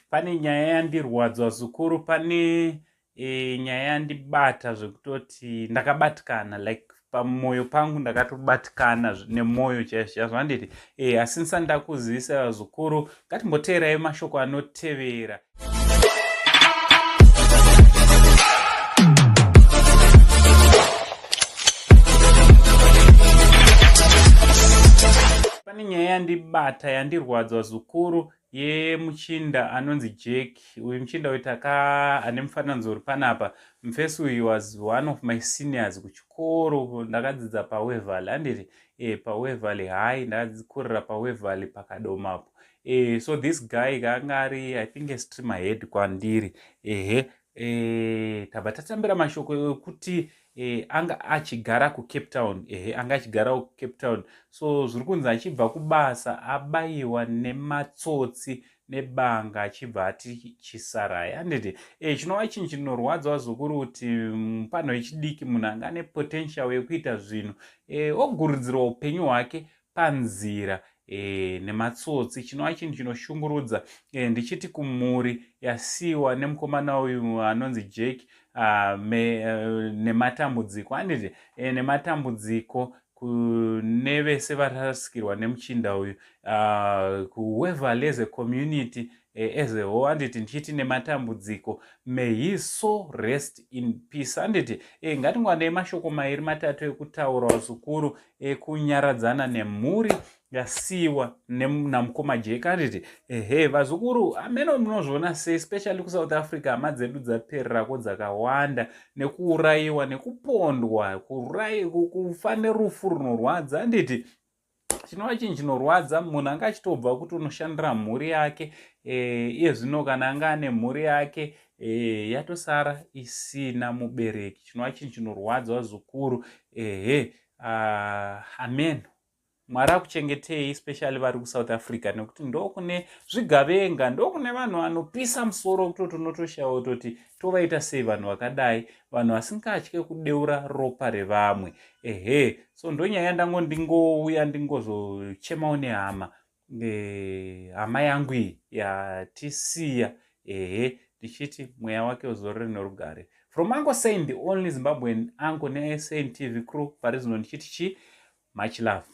Pane nyaya yandirwadzwa zukuru, pane nyaya yandibata zvekutoti ndakabatikana, like pamwoyo pangu ndakatobatikana nemwoyo chaizvo chaizvo, handiti? Asi ndisati ndakuzivisa vazukuru, ngatimboteerai mashoko anotevera. Pane nyaya yandibata yandirwadzwa zukuru yemuchinda anonzi Jack. Uyu muchinda uyu taka ane mufananidzo uri panapa. Mufesi uyu was one of my seniors kuchikoro. Ndakadzidza paWaverly, handiti? PaWaverly High, ndakakurira paWaverly pakadomapo. So this guy kaanga ari, I think, a streamer head kwandiri. Ehe, tabva tatambira mashoko ekuti anga achigara kuCape Town. Ehe, anga achigara kuCape Town. So zviri kunzi achibva kubasa abayiwa nematsotsi nebanga, achibva ati chisarai, handiti? Chinova chinhu chinorwadza zukuru kuti mupanho wechidiki, munhu anga ane potential yekuita zvinhu, ogurudzirwa upenyu hwake panzira nematsotsi, chinova chinhu chinoshungurudza. Ndichiti kumhuri yasiyiwa nemukomana uyu anonzi Jack, nematambudziko, handiti? Nematambudziko kune vese varasikirwa nemuchinda uyu, kuWaverly as a community as a whole, handiti? Ndichiti nematambudziko, may his soul rest in peace, handiti? Ngatingwanei mashoko mairi matatu ekutaura zukuru, ekunyaradzana nemhuri yasiyiwa namukoma Jack, handiti? Ehe, vazukuru, ameno munozviona sei, especially kuSouth Africa, hama dzedu dzapererako dzakawanda nekuurayiwa nekupondwa, kufa nerufu runorwadza, handiti? Chinova chinhu chinorwadza. Munhu anga achitobva kuti unoshandira mhuri yake, iye zvino kana anga ane mhuri yake, yatosara isina mubereki, chinova chinhu chinorwadza vazukuru. Ehe, amen. Mwari akuchengetei, especially vari kuSouth Africa, nekuti ndokune zvigavenga, ndokune vanhu vanopisa musoro kutoti unotoshayiwa kutoti tovaita sei vanhu vakadai, vanhu vasingatye kudeura ropa revamwe. Ehe, so ndonyaya yandango ndingouya ndingozochemawo nehama, hama yangu iyi yatisiya. Ehe, ndichiti mweya wake uzorore nerugare. From Uncle Saint, the only Zimbabwean uncle, neSaint TV crew pari zvino, ndichiti chi much love.